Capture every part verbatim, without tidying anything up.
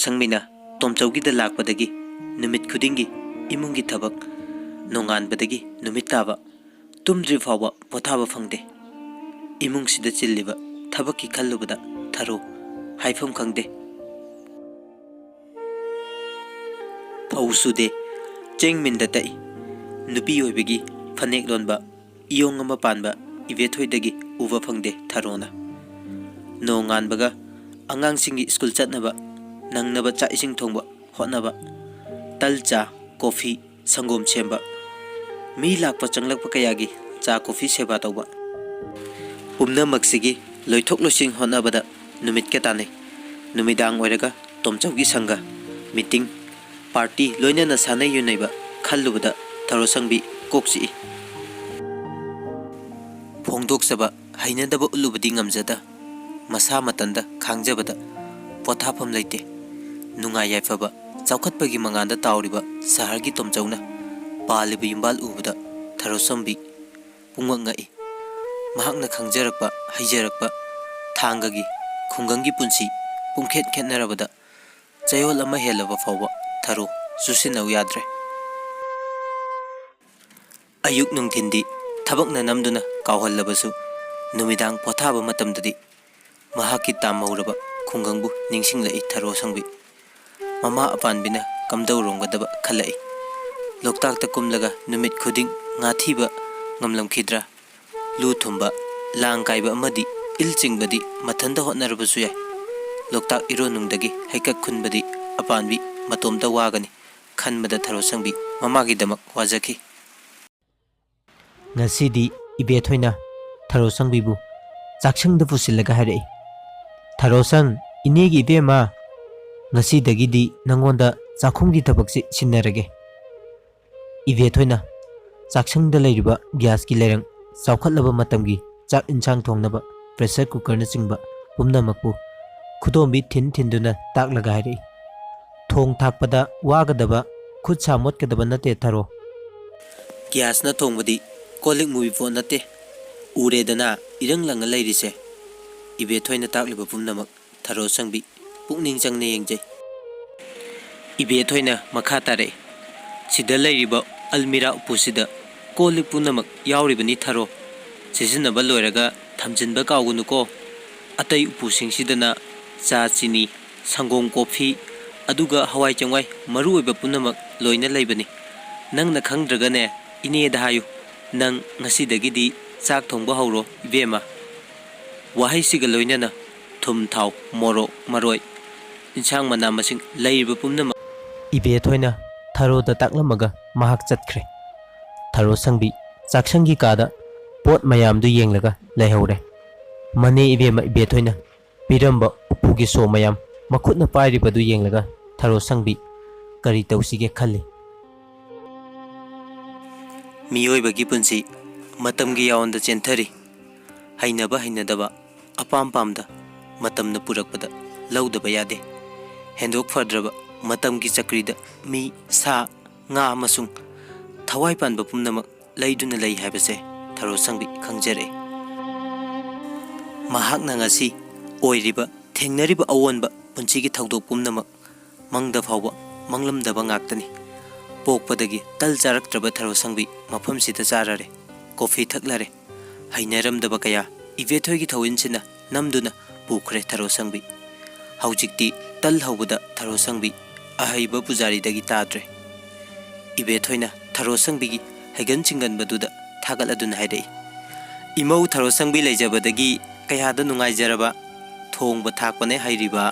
ꯊꯥꯔꯣꯁꯪꯕꯤꯅ ꯇꯣꯝꯆꯧꯒꯤꯗ ꯂꯥꯛꯄꯗꯒꯤ ꯅꯨꯃꯤꯠ ꯈꯨꯗꯤꯡꯒꯤ ꯏꯃꯨꯡꯒꯤ ꯊꯕꯛ, ꯅꯣꯡꯉꯥꯟꯕꯗꯒꯤ ꯅꯨꯃꯤꯠ ꯇꯥꯕ, ꯇꯨꯝꯗ꯭ꯔꯤ ꯐꯥꯎꯕ ꯄꯣꯊꯥꯕ ꯐꯪꯗꯦ꯫ ꯏꯃꯨꯡꯁꯤꯗ ꯆꯤꯜꯂꯤꯕ ꯊꯕꯛꯀꯤ ꯈꯜꯂꯨꯕꯗ ꯊꯔꯣ ꯍꯥꯏꯐꯝ ꯈꯪꯗꯦ꯫ ꯐꯧ ꯁꯨꯗꯦ, ꯆꯦꯡ ꯃꯤꯟꯗ ꯇꯛꯏ꯫ ꯅꯨꯄꯤ ꯑꯣꯏꯕꯒꯤ ꯐꯅꯦꯛ ꯂꯣꯟꯕ, ꯏꯌꯣꯡ ꯑꯃ ꯄꯥꯟꯕ ꯏꯕꯦꯊꯣꯏꯗꯒꯤ ꯎꯕ ꯐꯪꯗꯦ ꯊꯔꯣꯅ꯫ ꯅꯣꯡꯉꯥꯟꯕꯒ ꯑꯉꯥꯡꯁꯤꯡꯒꯤ ꯁ꯭ꯀꯨꯜ ꯆꯠꯅꯕ ꯅꯪꯅꯕ ꯆꯥꯛ ꯏꯁꯤꯡ ꯊꯣꯡꯕ ꯍꯣꯠꯅꯕ, ꯇꯜ ꯆꯥ, ꯀꯣꯐꯤ, ꯁꯪꯒꯣꯝ ꯁꯦꯝꯕ, ꯃꯤ ꯂꯥꯛꯄ ꯆꯪꯂꯛꯄ ꯀꯌꯥꯒꯤ ꯆꯥ ꯀꯣꯐꯤ ꯁꯦꯕꯥ ꯇꯧꯕ, ꯄꯨꯝꯅꯃꯛꯁꯤꯒꯤ ꯂꯣꯏꯊꯣꯛ ꯂꯣꯏꯁꯤꯟ ꯍꯣꯠꯅꯕꯗ ꯅꯨꯃꯤꯠꯀ ꯇꯥꯟꯅꯩ꯫ ꯅꯨꯃꯤꯗꯥꯡ ꯑꯣꯏꯔꯒ ꯇꯣꯝꯆꯧꯒꯤ ꯁꯪꯒ, ꯃꯤꯇꯤꯡ, ꯄꯥꯔꯇꯤ, ꯂꯣꯏꯅꯅ ꯁꯥꯟꯅ ꯌꯨꯅꯩꯕ ꯈꯜꯂꯨꯕꯗ ꯊꯔꯣꯁꯪꯕꯤ ꯀꯣꯛ ꯆꯤꯛꯏ꯫ ꯐꯣꯡꯗꯣꯛꯆꯕ ꯍꯩꯅꯗꯕ ꯎꯠꯂꯨꯕꯗꯤ ꯉꯝꯖꯗ, ꯃꯁꯥ ꯃꯇꯟꯗ ꯈꯥꯡꯖꯕꯗ ꯄꯣꯊꯥꯐꯝ ꯂꯩꯇꯦ꯫ ꯅꯨꯡꯉꯥꯏ ꯌꯥꯏꯐꯕ, ꯆꯥꯎꯈꯠꯄꯒꯤ ꯃꯉꯥꯜꯗ ꯇꯥꯎꯔꯤꯕ ꯁꯍꯔꯒꯤ ꯇꯣꯝꯆꯧꯅ ꯄꯥꯜꯂꯤꯕ ꯌꯨꯝꯕꯥꯜ ꯎꯕꯗ ꯊꯔꯣꯁꯝꯕꯤ ꯄꯨꯡꯉꯛ ꯉꯛꯏ꯫ ꯃꯍꯥꯛꯅ ꯈꯪꯖꯔꯛꯄ, ꯍꯩꯖꯔꯛꯄ ꯊꯥꯡꯒꯒꯤ ꯈꯨꯡꯒꯪꯒꯤ ꯄꯨꯟꯁꯤ ꯄꯨꯡꯈꯦꯠ ꯈꯦꯠꯅꯔꯕꯗ ꯆꯌꯣꯜ ꯑꯃ ꯍꯦꯜꯂꯕ ꯐꯥꯎꯕ ꯊꯔꯣ ꯆꯨꯁꯤꯟꯅꯧ ꯌꯥꯗ꯭ꯔꯦ꯫ ꯑꯌꯨꯛ ꯅꯨꯡꯊꯤꯟꯗꯤ ꯊꯕꯛꯅ ꯅꯝꯗꯨꯅ ꯀꯥꯎꯍꯜꯂꯕꯁꯨ, ꯅꯨꯃꯤꯗꯥꯡ ꯄꯣꯊꯥꯕ ꯃꯇꯝꯗꯗꯤ ꯃꯍꯥꯛꯀꯤ ꯇꯥꯝꯍꯧꯔꯕ ꯈꯨꯡꯒꯪꯕꯨ ꯅꯤꯡꯁꯤꯡꯂꯛꯏ ꯊꯔꯣꯁꯪꯕꯤ꯫ ꯃꯃꯥ ꯑꯄꯥꯟꯕꯤꯅ ꯀꯝꯗꯧꯔꯝꯒꯗꯕ ꯈꯜꯂꯛꯏ꯫ ꯂꯣꯛꯇꯥꯛꯇ ꯀꯨꯝꯂꯒ ꯅꯨꯃꯤꯠ ꯈꯨꯗꯤꯡ ꯉꯥ ꯊꯤꯕ ꯉꯝꯂꯝꯈꯤꯗ꯭ꯔꯥ? ꯂꯨ ꯊꯨꯝꯕ, ꯂꯥꯡ ꯀꯥꯏꯕ ꯑꯃꯗꯤ ꯏꯜ ꯆꯤꯡꯕꯗꯤ ꯃꯊꯟꯇ ꯍꯣꯠꯅꯔꯕꯁꯨ ꯌꯥꯏ꯫ ꯂꯣꯛꯇꯥꯛ ꯏꯔꯣꯟꯅꯨꯡꯗꯒꯤ ꯍꯩꯀꯛ ꯈꯨꯟꯕꯗꯤ ꯑꯄꯥꯟꯕꯤ ꯃꯇꯣꯝꯇ ꯋꯥꯒꯅꯤ ꯈꯟꯕꯗ ꯊꯔꯣꯁꯪꯕꯤ ꯃꯃꯥꯒꯤꯗꯃꯛ ꯋꯥꯖꯈꯤ꯫ ꯉꯁꯤꯗꯤ ꯏꯕꯦꯊꯣꯏꯅ ꯊꯔꯣꯁꯪꯕꯤꯕꯨ ꯆꯥꯛꯁꯪꯗ ꯄꯨꯁꯤꯜꯂꯒ ꯍꯥꯏꯔꯛꯏ, "ꯊꯔꯣꯁꯪ, ꯏꯅꯦꯒꯤ ꯏꯕꯦꯝꯃ, ꯉꯁꯤꯗꯒꯤꯗꯤ ꯅꯪꯉꯣꯟꯗ ꯆꯥꯛꯈꯨꯝꯒꯤ ꯊꯕꯛꯁꯤ ꯁꯤꯟꯅꯔꯒꯦ꯫" ꯏꯕꯦꯊꯣꯏꯅ ꯆꯥꯛꯁꯪꯗ ꯂꯩꯔꯤꯕ ꯒ꯭ꯌꯥꯁꯀꯤ ꯂꯩꯔꯪ, ꯆꯥꯎꯈꯠꯂꯕ ꯃꯇꯝꯒꯤ ꯆꯥꯛ ꯏꯟꯁꯥꯡ ꯊꯣꯡꯅꯕ ꯄ꯭ꯔꯦꯁꯔ ꯀꯨꯀꯔꯅꯆꯤꯡꯕ ꯄꯨꯝꯅꯃꯛꯄꯨ ꯈꯨꯗꯣꯝꯕꯤ ꯊꯤꯟ ꯊꯤꯟꯗꯨꯅ ꯇꯥꯛꯂꯒ ꯍꯥꯏꯔꯛꯏ, "ꯊꯣꯡ ꯊꯥꯛꯄꯗ ꯋꯥꯒꯗꯕ, ꯈꯨꯠ ꯁꯥ ꯃꯣꯠꯀꯗꯕ ꯅꯠꯇꯦ ꯊꯔꯣ꯫ ꯒ꯭ꯌꯥꯁꯅ ꯊꯣꯡꯕꯗꯤ ꯀꯣꯜ ꯂꯤꯛ ꯃꯨꯕꯤ ꯄꯣꯠ ꯅꯠꯇꯦ꯫ ꯎꯔꯦꯗꯅ ꯏꯔꯪ ꯂꯪꯉ ꯂꯩꯔꯤꯁꯦ꯫" ꯏꯕꯦꯊꯣꯏꯅ ꯇꯥꯛꯂꯤꯕ ꯄꯨꯝꯅꯃꯛ ꯊꯔꯣꯁꯪꯕꯤ ꯄꯨꯛꯅꯤꯡ ꯆꯪꯅ ꯌꯦꯡꯖꯩ꯫ ꯏꯕꯦꯊꯣꯏꯅ ꯃꯈꯥ ꯇꯥꯔꯛꯏ, "ꯁꯤꯗ ꯂꯩꯔꯤꯕ ꯑꯜꯃꯤꯔꯥ ꯎꯄꯨꯁꯤꯗ ꯀꯣꯜ ꯂꯤꯛ ꯄꯨꯝꯅꯃꯛ ꯌꯥꯎꯔꯤꯕꯅꯤ ꯊꯔꯣ꯫ ꯁꯤꯖꯤꯟꯅꯕ ꯂꯣꯏꯔꯒ ꯊꯝꯖꯤꯟꯕ ꯀꯥꯎꯒꯅꯨꯀꯣ꯫ ꯑꯇꯩ ꯎꯄꯨꯁꯤꯡꯁꯤꯗꯅ ꯆꯥ, ꯆꯤꯅꯤ, ꯁꯪꯒꯣꯝ, ꯀꯣꯐꯤ, ꯑꯗꯨꯒ ꯍꯋꯥꯏ ꯆꯦꯡꯋꯥꯏ, ꯃꯔꯨ ꯑꯣꯏꯕ ꯄꯨꯝꯅꯃꯛ ꯂꯣꯏꯅ ꯂꯩꯕꯅꯤ꯫ ꯅꯪꯅ ꯈꯪꯗ꯭ꯔꯒꯅꯦ, ꯏꯅꯦꯗ ꯍꯥꯏꯌꯨ꯫ ꯅꯪ ꯉꯁꯤꯗꯒꯤꯗꯤ ꯆꯥꯛ ꯊꯣꯡꯕ ꯍꯧꯔꯣ, ꯏꯕꯦꯝꯃ꯫ ꯋꯥꯍꯩꯁꯤꯒ ꯂꯣꯏꯅꯅ ꯊꯨꯝ, ꯊꯥꯎ, ꯃꯣꯔꯣꯛ, ꯃꯔꯣꯏ, ꯏꯟꯁꯥꯡ ꯃꯅꯥ ꯃꯁꯤꯡ ꯂꯩꯔꯤꯕ ꯄꯨꯝꯅꯃꯛ ꯏꯕꯦꯊꯣꯏꯅ ꯊꯔꯣꯗ ꯇꯥꯛꯂꯝꯃꯒ ꯃꯍꯥꯛ ꯆꯠꯈ꯭ꯔꯦ꯫ ꯊꯔꯣ ꯁꯪꯕꯤ ꯆꯥꯛꯁꯪꯒꯤ ꯀꯥꯗ ꯄꯣꯠ ꯃꯌꯥꯝꯗꯨ ꯌꯦꯡꯂꯒ ꯂꯩꯍꯧꯔꯦ꯫ "ꯃꯅꯦ ꯏꯕꯦꯝꯃ, ꯏꯕꯦꯊꯣꯏꯅ ꯄꯤꯔꯝꯕ ꯎꯄꯨꯒꯤ ꯁꯣ ꯃꯌꯥꯝ ꯃꯈꯨꯠꯅ ꯄꯥꯏꯔꯤꯕꯗꯨ ꯌꯦꯡꯂꯒ ꯊꯔꯣ ꯁꯪꯕꯤ ꯀꯔꯤ ꯇꯧꯁꯤꯒꯦ ꯈꯜꯂꯤ꯫" ꯃꯤꯑꯣꯏꯕꯒꯤ ꯄꯨꯟꯁꯤ ꯃꯇꯝꯒꯤ ꯌꯥꯋꯣꯟꯗ ꯆꯦꯟꯊꯔꯤ꯫ ꯍꯩꯅꯕ ꯍꯩꯅꯗꯕ, ꯑꯄꯥꯝ ꯄꯥꯝꯗ ꯃꯇꯝꯅ ꯄꯨꯔꯛꯄꯗ ꯂꯧꯗꯕ ꯌꯥꯗꯦ꯫ ꯍꯦꯟꯗꯣꯛ ꯐꯗ꯭ꯔꯕ ꯃꯇꯝꯒꯤ ꯆꯀ꯭ꯔꯤꯗ ꯃꯤ, ꯁꯥ, ꯉꯥ ꯑꯃꯁꯨꯡ ꯊꯋꯥꯏ ꯄꯥꯟꯕ ꯄꯨꯝꯅꯃꯛ ꯂꯩꯗꯨꯅ ꯂꯩ ꯍꯥꯏꯕꯁꯦ ꯊꯔꯣ ꯁꯪꯕꯤ ꯈꯪꯖꯔꯛꯏ꯫ ꯃꯍꯥꯛꯅ ꯉꯁꯤ ꯑꯣꯏꯔꯤꯕ, ꯊꯦꯡꯅꯔꯤꯕ ꯑꯑꯣꯟꯕ ꯄꯨꯟꯁꯤꯒꯤ ꯊꯧꯗꯣꯛ ꯄꯨꯝꯅꯃꯛ ꯃꯪꯗ ꯐꯥꯎꯕ ꯃꯪꯂꯝꯗꯕ ꯉꯥꯛꯇꯅꯤ꯫ ꯄꯣꯛꯄꯗꯒꯤ ꯇꯜ ꯆꯥꯔꯛꯇ꯭ꯔꯕ ꯊꯔꯣ ꯁꯪꯕꯤ ꯃꯐꯝꯁꯤꯗ ꯆꯥꯔꯔꯦ, ꯀꯣꯐꯤ ꯊꯛꯂꯔꯦ꯫ ꯍꯩꯅꯔꯝꯗꯕ ꯀꯌꯥ ꯏꯕꯦꯊꯣꯏꯒꯤ ꯊꯧꯏꯟꯁꯤꯅ ꯅꯝꯗꯨꯅ ꯄꯨꯈ꯭ꯔꯦ ꯊꯔꯣ ꯁꯪꯕꯤ꯫ ꯍꯧꯖꯤꯛꯇꯤ ꯇꯜ ꯍꯧꯕꯗ ꯊꯔꯣ ꯁꯪꯕꯤ ꯑꯍꯩꯕ ꯄꯨꯖꯥꯔꯤꯗꯒꯤ ꯇꯥꯗ꯭ꯔꯦ꯫ ꯏꯕꯦꯊꯣꯏꯅ ꯊꯔꯣ ꯁꯪꯕꯤꯒꯤ ꯍꯩꯒꯟ ꯆꯤꯡꯒꯟꯕꯗꯨꯗ ꯊꯥꯒꯠꯂꯗꯨꯅ ꯍꯥꯏꯔꯛꯏ, "ꯏꯃꯧ ꯊꯔꯣ ꯁꯪꯕꯤ ꯂꯩꯖꯕꯗꯒꯤ ꯀꯌꯥꯗ ꯅꯨꯡꯉꯥꯏꯖꯔꯕ꯫ ꯊꯣꯡꯕ ꯊꯥꯛꯄꯅ ꯍꯩꯔꯤꯕ,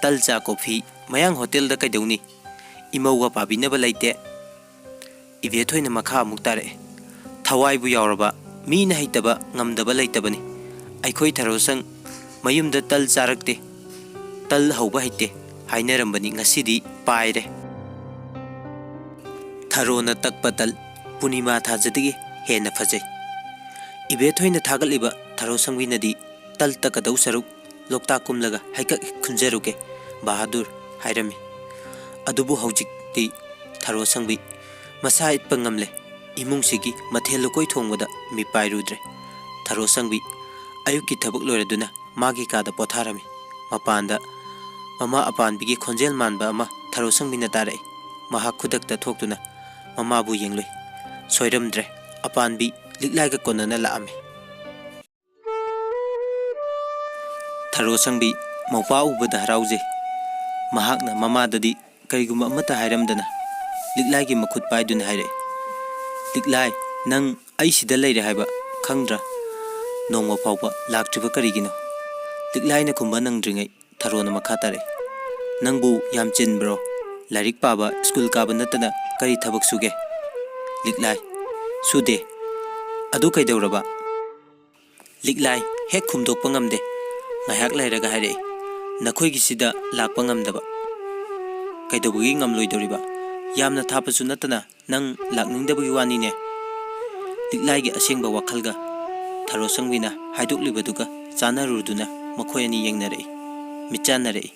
ꯇꯜ ꯆꯥ ꯀꯣꯐꯤ ꯃꯌꯥꯡ ꯍꯣꯇꯦꯜꯗ ꯀꯩꯗꯧꯅꯤ? ꯏꯃꯧꯒ ꯄꯥꯕꯤꯅꯕ ꯂꯩꯇꯦ꯫" ꯏꯕꯦꯊꯣꯏꯅ ꯃꯈꯥ ꯑꯃꯨꯛ ꯇꯥꯔꯛꯑꯦ, "ꯊꯋꯥꯏꯕꯨ ꯌꯥꯎꯔꯕ ꯃꯤꯅ ꯍꯩꯇꯕ ꯉꯝꯗꯕ ꯂꯩꯇꯕꯅꯤ꯫ ꯑꯩꯈꯣꯏ ꯊꯔꯣꯁꯪ ꯃꯌꯨꯝꯗ ꯇꯜ ꯆꯥꯔꯛꯇꯦ, ꯇꯜ ꯍꯧꯕ ꯍꯩꯇꯦ ꯍꯥꯏꯅꯔꯝꯕꯅꯤ, ꯉꯁꯤꯗꯤ ꯄꯥꯏꯔꯦ꯫ ꯊꯔꯣꯅ ꯇꯛꯄ ꯇꯜ ꯄꯨꯔꯅꯤꯃꯥ ꯊꯥꯖꯗꯒꯤ ꯍꯦꯟꯅ ꯐꯖꯩ꯫" ꯏꯕꯦꯊꯣꯏꯅ ꯊꯥꯒꯠꯂꯤꯕ ꯊꯔꯣ ꯁꯪꯕꯤꯅꯗꯤ ꯇꯜ ꯇꯛꯀꯗꯧ ꯁꯔꯨꯛ ꯂꯣꯛꯇꯥꯛ ꯀꯨꯝꯂꯒ ꯍꯩꯀꯛ ꯈꯨꯟꯖꯔꯨꯒꯦ ꯕꯍꯥꯗꯨꯔ ꯍꯥꯏꯔꯝꯃꯤ꯫ ꯑꯗꯨꯕꯨ ꯍꯧꯖꯤꯛꯇꯤ ꯊꯔꯣ ꯁꯪꯕꯤ ꯃꯁꯥ ꯏꯠꯄ ꯉꯝꯂꯦ꯫ ꯏꯃꯨꯡꯁꯤꯒꯤ ꯃꯊꯦꯜ ꯂꯨꯀꯣꯏ ꯊꯣꯡꯕꯗ ꯃꯤꯄꯥꯏꯔꯨꯗ꯭ꯔꯦ꯫ ꯊꯔꯣ ꯁꯪꯕꯤ ꯑꯌꯨꯛꯀꯤ ꯊꯕꯛ ꯂꯣꯏꯔꯗꯨꯅ ꯃꯥꯒꯤ ꯀꯥꯗ ꯄꯣꯊꯥꯔꯝꯃꯤ꯫ ꯃꯄꯥꯟꯗ ꯃꯃꯥ ꯑꯄꯥꯟꯕꯤꯒꯤ ꯈꯣꯟꯖꯦꯜ ꯃꯥꯟꯕ ꯑꯃ ꯊꯔꯣꯁꯪꯕꯤꯅ ꯇꯥꯔꯛꯏ꯫ ꯃꯍꯥꯛ ꯈꯨꯗꯛꯇ ꯊꯣꯛꯇꯨꯅ ꯃꯃꯥꯕꯨ ꯌꯦꯡꯂꯨꯏ꯫ ꯁꯣꯏꯔꯝꯗ꯭ꯔꯦ, ꯑꯄꯥꯟꯕꯤ ꯂꯤꯛꯂꯥꯏꯒ ꯀꯣꯟꯅꯅ ꯂꯥꯛꯑꯝꯃꯤ꯫ ꯊꯔꯣꯁꯪꯕꯤ ꯃꯧꯄ꯭ꯋꯥ ꯎꯕꯗ ꯍꯔꯥꯎꯖꯩ꯫ ꯃꯍꯥꯛꯅ ꯃꯃꯥꯗꯗꯤ ꯀꯔꯤꯒꯨꯝꯕ ꯑꯃꯠꯇ ꯍꯥꯏꯔꯝꯗꯅ ꯂꯤꯛꯂꯥꯏꯒꯤ ꯃꯈꯨꯠ ꯄꯥꯏꯗꯨꯅ ꯍꯥꯏꯔꯛꯏ, "ꯂꯤꯛꯂꯥꯏ, ꯅꯪ ꯑꯩ ꯁꯤꯗ ꯂꯩꯔꯦ ꯍꯥꯏꯕ ꯈꯪꯗ꯭ꯔꯥ? ꯅꯣꯡꯃ ꯐꯥꯎꯕ ꯂꯥꯛꯇ꯭ꯔꯤꯕ ꯀꯔꯤꯒꯤꯅꯣ?" ꯂꯤꯛꯂꯥꯏꯅ ꯈꯨꯝꯕ ꯅꯪꯗ꯭ꯔꯤꯉꯩ ꯊꯔꯣꯅ ꯃꯈꯥ ꯇꯥꯔꯛꯏ, "ꯅꯪꯕꯨ ꯌꯥꯝ ꯆꯤꯟꯕ꯭ꯔꯣ? ꯂꯥꯏꯔꯤꯛ ꯄꯥꯕ, ꯁ꯭ꯀꯨꯜ ꯀꯥꯕ ꯅꯠꯇꯅ ꯀꯔꯤ ꯊꯕꯛ ꯁꯨꯒꯦ?" ꯂꯤꯛꯂꯥꯏ, "ꯁꯨꯗꯦ꯫ ꯑꯗꯨ ꯀꯩꯗꯧꯔꯕ?" ꯂꯤꯛꯂꯥꯏ ꯍꯦꯛ ꯈꯨꯝꯗꯣꯛꯄ ꯉꯝꯗꯦ꯫ ꯉꯥꯏꯍꯥꯛ ꯂꯩꯔꯒ ꯍꯥꯏꯔꯛꯏ, "ꯅꯈꯣꯏꯒꯤꯁꯤꯗ ꯂꯥꯛꯄ ꯉꯝꯗꯕ? ꯀꯩꯗꯧꯕꯒꯤ ꯉꯝꯂꯣꯏꯗꯧꯔꯤꯕ? ꯌꯥꯝꯅ ꯊꯥꯞꯄꯁꯨ ꯅꯠꯇꯅ ꯅꯪ ꯂꯥꯛꯅꯤꯡꯗꯕꯒꯤ ꯋꯥꯅꯤꯅꯦ?" ꯂꯤꯛꯂꯥꯏꯒꯤ ꯑꯁꯦꯡꯕ ꯋꯥꯈꯜꯒ ꯊꯔꯣꯁꯪꯕꯤꯅ ꯍꯥꯏꯗꯣꯛꯂꯤꯕꯗꯨꯒ ꯆꯥꯟꯅꯔꯨꯗꯨꯅ ꯃꯈꯣꯏ ꯑꯅꯤ ꯌꯦꯡꯅꯔꯛꯏ, ꯃꯤꯠꯆꯥꯟꯅꯔꯛꯏ꯫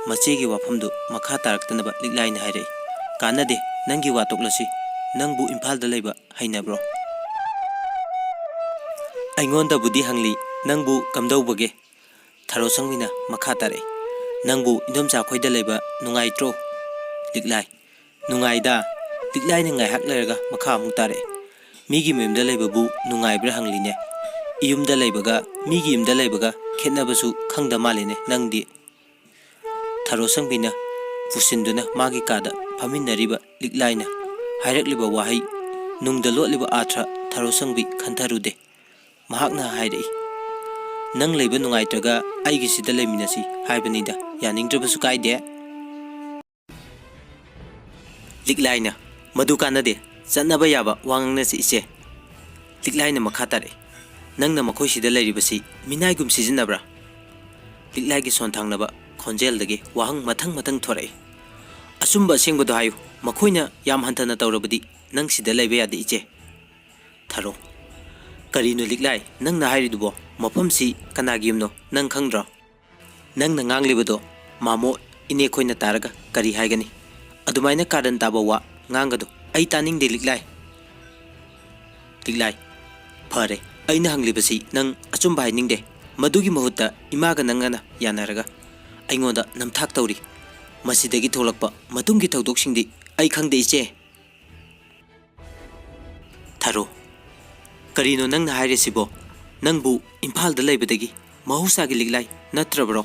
ꯃꯆꯦꯒꯤ ꯋꯥꯐꯝꯗꯨ ꯃꯈꯥ ꯇꯥꯔꯛꯇꯅꯕ ꯂꯤꯛꯂꯥꯏꯅ ꯍꯥꯏꯔꯛꯏ, "ꯀꯥꯟꯅꯗꯦ, ꯅꯪꯒꯤ ꯋꯥ ꯇꯣꯛꯂꯁꯤ꯫ ꯅꯪꯕꯨ ꯏꯝꯐꯥꯜꯗ ꯂꯩꯕ ꯍꯩꯅꯕ꯭ꯔꯣ?" "ꯑꯩꯉꯣꯟꯗꯕꯨꯗꯤ ꯍꯪꯂꯤ, ꯅꯪꯕꯨ ꯀꯝꯗꯧꯕꯒꯦ?" ꯊꯔꯣꯁꯪꯕꯤꯅ ꯃꯈꯥ ꯇꯥꯔꯛꯏ, "ꯅꯪꯕꯨ ꯏꯟꯗꯣꯝꯆꯥ ꯈꯣꯏꯗ ꯂꯩꯕ ꯅꯨꯡꯉꯥꯏꯇ꯭ꯔꯣ?" ꯂꯤꯛꯂꯥꯏ, "ꯅꯨꯡꯉꯥꯏꯗ꯫" ꯂꯤꯛꯂꯥꯏꯅ ꯉꯥꯏꯍꯥꯛ ꯂꯩꯔꯒ ꯃꯈꯥ ꯑꯃꯨꯛ ꯇꯥꯔꯛꯏ, "ꯃꯤꯒꯤ ꯃꯌꯨꯝꯗ ꯂꯩꯕꯕꯨ ꯅꯨꯡꯉꯥꯏꯕ꯭ꯔꯥ ꯍꯪꯂꯤꯅꯦ꯫ ꯏꯌꯨꯝꯗ ꯂꯩꯕꯒ ꯃꯤꯒꯤ ꯌꯨꯝꯗ ꯂꯩꯕꯒ ꯈꯦꯠꯅꯕꯁꯨ ꯈꯪꯗ ꯃꯥꯜꯂꯤꯅꯦ ꯅꯪꯗꯤ?" ꯊꯔꯣꯁꯪꯕꯤꯅ ꯄꯨꯁꯤꯟꯗꯨꯅ ꯃꯥꯒꯤ ꯀꯥꯗ ꯐꯝꯃꯤꯟꯅꯔꯤꯕ ꯂꯤꯛꯂꯥꯏꯅ ꯍꯥꯏꯔꯛꯂꯤꯕ ꯋꯥꯍꯩ ꯅꯨꯡꯗ ꯂꯣꯠꯂꯤꯕ ꯑꯥꯔꯊ ꯊꯔꯣꯁꯪꯕꯤ ꯈꯟꯊꯔꯨꯗꯦ꯫ ꯃꯍꯥꯛꯅ ꯍꯥꯏꯔꯛꯏ, "ꯅꯪ ꯂꯩꯕ ꯅꯨꯡꯉꯥꯏꯇ꯭ꯔꯒ ꯑꯩꯒꯤꯁꯤꯗ ꯂꯩꯃꯤꯟꯅꯁꯤ ꯍꯥꯏꯕꯅꯤꯗ, ꯌꯥꯅꯤꯡꯗ꯭ꯔꯕꯁꯨ ꯀꯥꯏꯗꯦ꯫" ꯂꯤꯛꯂꯥꯏꯅ, "ꯃꯗꯨ ꯀꯥꯟꯅꯗꯦ, ꯆꯠꯅꯕ ꯌꯥꯕ ꯋꯥ ꯉꯥꯡꯅꯁꯤ ꯏꯆꯦ꯫" ꯂꯤꯛꯂꯥꯏꯅ ꯃꯈꯥ ꯇꯥꯔꯛꯏ, "ꯅꯪꯅ ꯃꯈꯣꯏꯁꯤꯗ ꯂꯩꯔꯤꯕꯁꯤ ꯃꯤꯅꯥꯏꯒꯨꯝ ꯁꯤꯖꯤꯟꯅꯕ꯭ꯔꯥ?" ꯂꯤꯛꯂꯥꯏꯒꯤ ꯁꯣꯟꯊꯥꯡꯅꯕ ꯈꯣꯟꯖꯦꯜꯗꯒꯤ ꯋꯥꯍꯪ ꯃꯊꯪ ꯃꯊꯪ ꯊꯣꯔꯛꯏ꯫ "ꯑꯆꯨꯝꯕ ꯑꯁꯦꯡꯕꯗꯣ ꯍꯥꯏꯌꯨ, ꯃꯈꯣꯏꯅ ꯌꯥꯝ ꯍꯟꯊꯅ ꯇꯧꯔꯕꯗꯤ ꯅꯪ ꯁꯤꯗ ꯂꯩꯕ ꯌꯥꯗꯦ ꯏꯆꯦ꯫" ꯊꯔꯣ, "ꯀꯔꯤꯅꯣ ꯂꯤꯛꯂꯥꯏ ꯅꯪꯅ ꯍꯥꯏꯔꯤꯗꯨꯕꯣ? ꯃꯐꯝꯁꯤ ꯀꯅꯥꯒꯤ ꯌꯨꯝꯅꯣ ꯅꯪ ꯈꯪꯗ꯭ꯔꯣ? ꯅꯪꯅ ꯉꯥꯡꯂꯤꯕꯗꯣ ꯃꯥꯃꯣ ꯏꯅꯦꯈꯣꯏꯅ ꯇꯥꯔꯒ ꯀꯔꯤ ꯍꯥꯏꯒꯅꯤ? ꯑꯗꯨꯃꯥꯏꯅ ꯀꯥꯔꯟ ꯇꯥꯕ ꯋꯥ ꯉꯥꯡꯒꯅꯨ꯫ ꯑꯩ ꯇꯥꯅꯤꯡꯗꯦ ꯂꯤꯛꯂꯥꯏ꯫" ꯂꯤꯛꯂꯥꯏ, "ꯐꯔꯦ, ꯑꯩꯅ ꯍꯪꯂꯤꯕꯁꯤ ꯅꯪ ꯑꯆꯨꯝꯕ ꯍꯥꯏꯅꯤꯡꯗꯦ꯫ ꯃꯗꯨꯒꯤ ꯃꯍꯨꯠꯇ ꯏꯃꯥꯒ ꯅꯪꯒꯅ ꯌꯥꯅꯔꯒ ꯑꯩꯉꯣꯟꯗ ꯅꯝꯊꯥꯛ ꯇꯧꯔꯤ꯫ ꯃꯁꯤꯗꯒꯤ ꯊꯣꯛꯂꯛꯄ ꯃꯇꯨꯡꯒꯤ ꯊꯧꯗꯣꯛꯁꯤꯡꯗꯤ ꯑꯩ ꯈꯪꯗꯦ, ꯏꯆꯦ꯫ ꯊꯔꯣ, ꯀꯔꯤꯅꯣ ꯅꯪꯅ ꯍꯥꯏꯔꯤꯁꯤꯕꯣ? ꯅꯪꯕꯨ ꯏꯝꯐꯥꯜꯗ ꯂꯩꯕꯗꯒꯤ ꯃꯍꯧꯁꯥꯒꯤ ꯂꯤꯛꯂꯥꯏ ꯅꯠꯇ꯭ꯔꯕ꯭ꯔꯣ?